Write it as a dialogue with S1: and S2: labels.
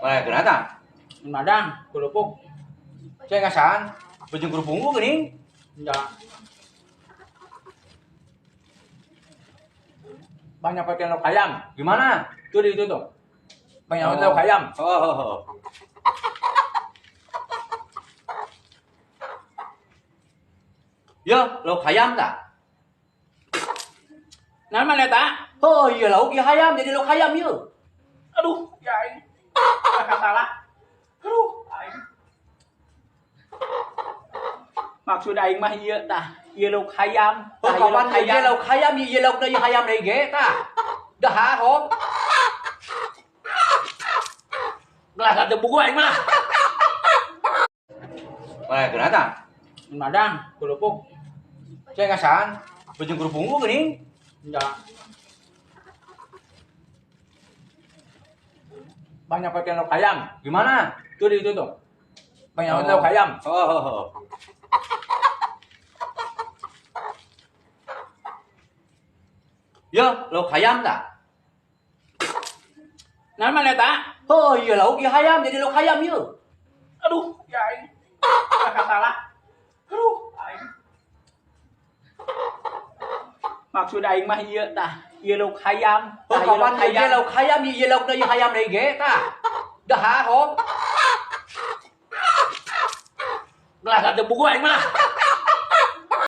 S1: Mana kenapa?
S2: Madang, kerupuk.
S1: Saya ngasaan. Baju kerupuk gini.
S2: Enggak. Banyak pakai lauk ayam.
S1: Gimana?
S2: Itu di itu tuh. Banyak lauk ayam.
S1: Oh. Ya, lauk ayam tak?
S2: Nah, mana tak?
S1: Oh iya lauk ya ayam jadi lauk ayam ya.
S2: Aduh, ya ini. Salah. Aduh, aing. Maksud aing mah ieu tah, ieu lauk hayam.
S1: Oh,
S2: Tah, ieu
S1: kapan
S2: lauk
S1: iya lauk hayam iya lauk deui hayam deui ge tah. Dah hom.
S2: Gelas ada buku aing mah.
S1: Mana kenapa?
S2: Madang, kerupuk.
S1: Saya ngasaan. Baju kerupuk gini.
S2: Enggak. Banyak pakai lauk ayam.
S1: Gimana?
S2: Itu di itu tuh. Banyak lauk ayam.
S1: Oh. Ya, lauk ayam tak?
S2: Nah, mana tak?
S1: Oh iya lauk ya ayam jadi lauk ayam ya.
S2: Aduh, ya ini. Salah. Aduh, aing. Maksud aing mah ieu tah, ieu lauk hayam.
S1: Oh,
S2: Tah, ieu
S1: kapan
S2: lauk
S1: iya
S2: hayam.
S1: lauk hayam iya lauk deui hayam deui ge tah. Dah hom.
S2: Gelas ada buku aing mah.